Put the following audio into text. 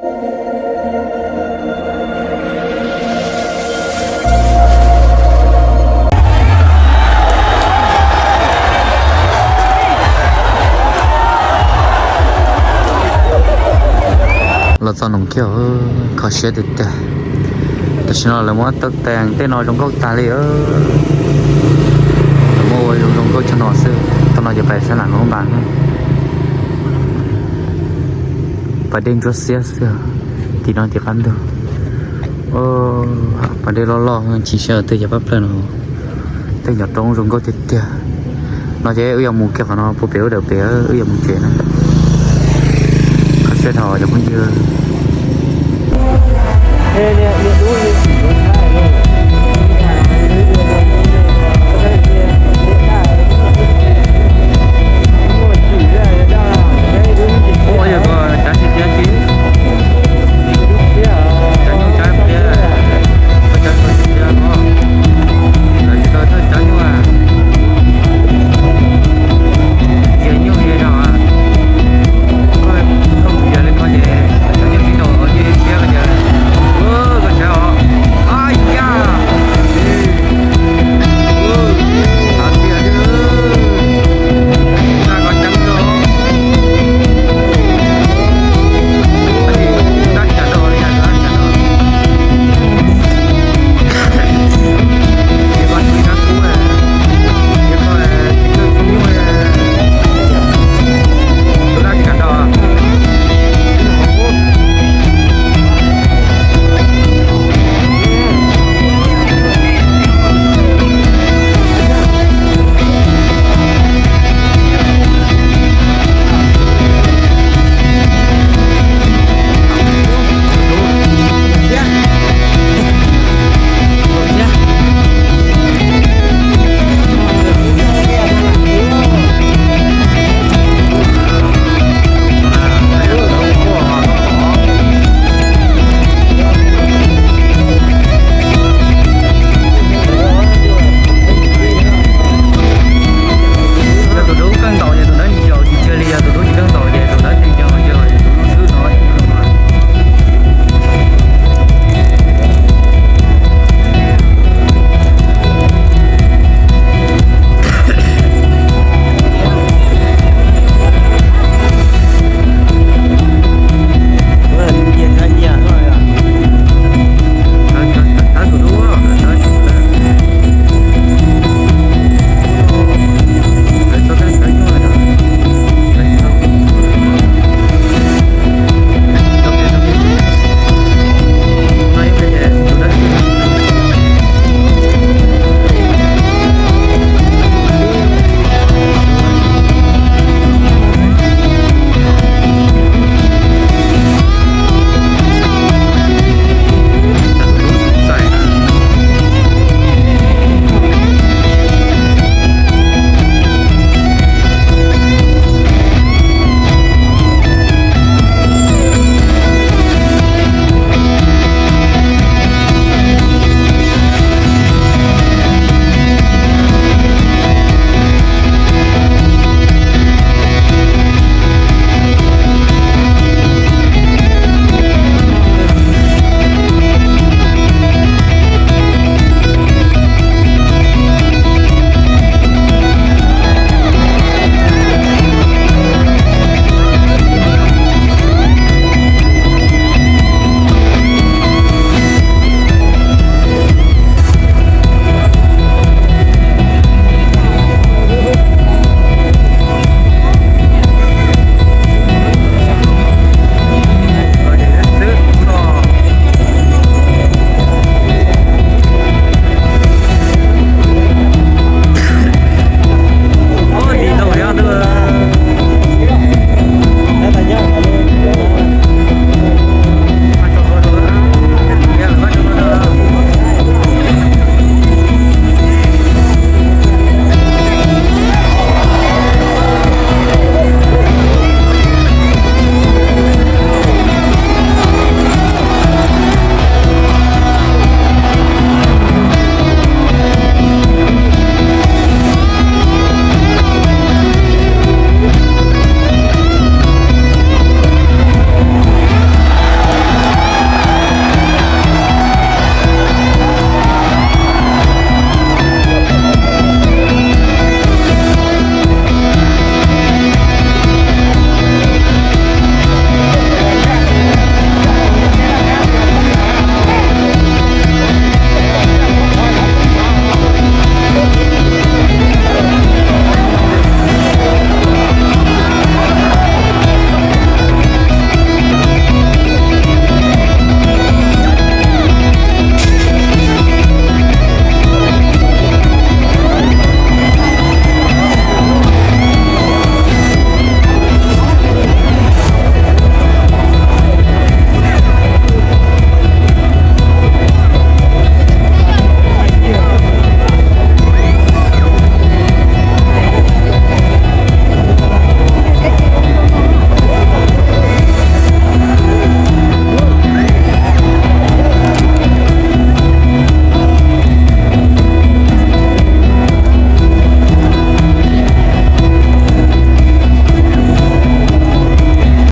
Los txog no kiag, kho siab tiag tiag. Tam sim no lawv muab tau teeb tej no zoo nkauj tag li. Lawv muab ua zoo zoo nkauj tshaj no xwb. Tau no ces pais sab nam lub npas na. Pas dej ntsuab xiab xwb. Tim no tim qab ntug. Pas dej loj loj, tsis saib tej cov pab plawg no. Tej cov roob zoo nkauj tiag tiag. No ces wb yuav mus kiag qhov no puag pem ub dawm pem, wb yuav mus tsev na. Kho siab dhau cov phooj ywg.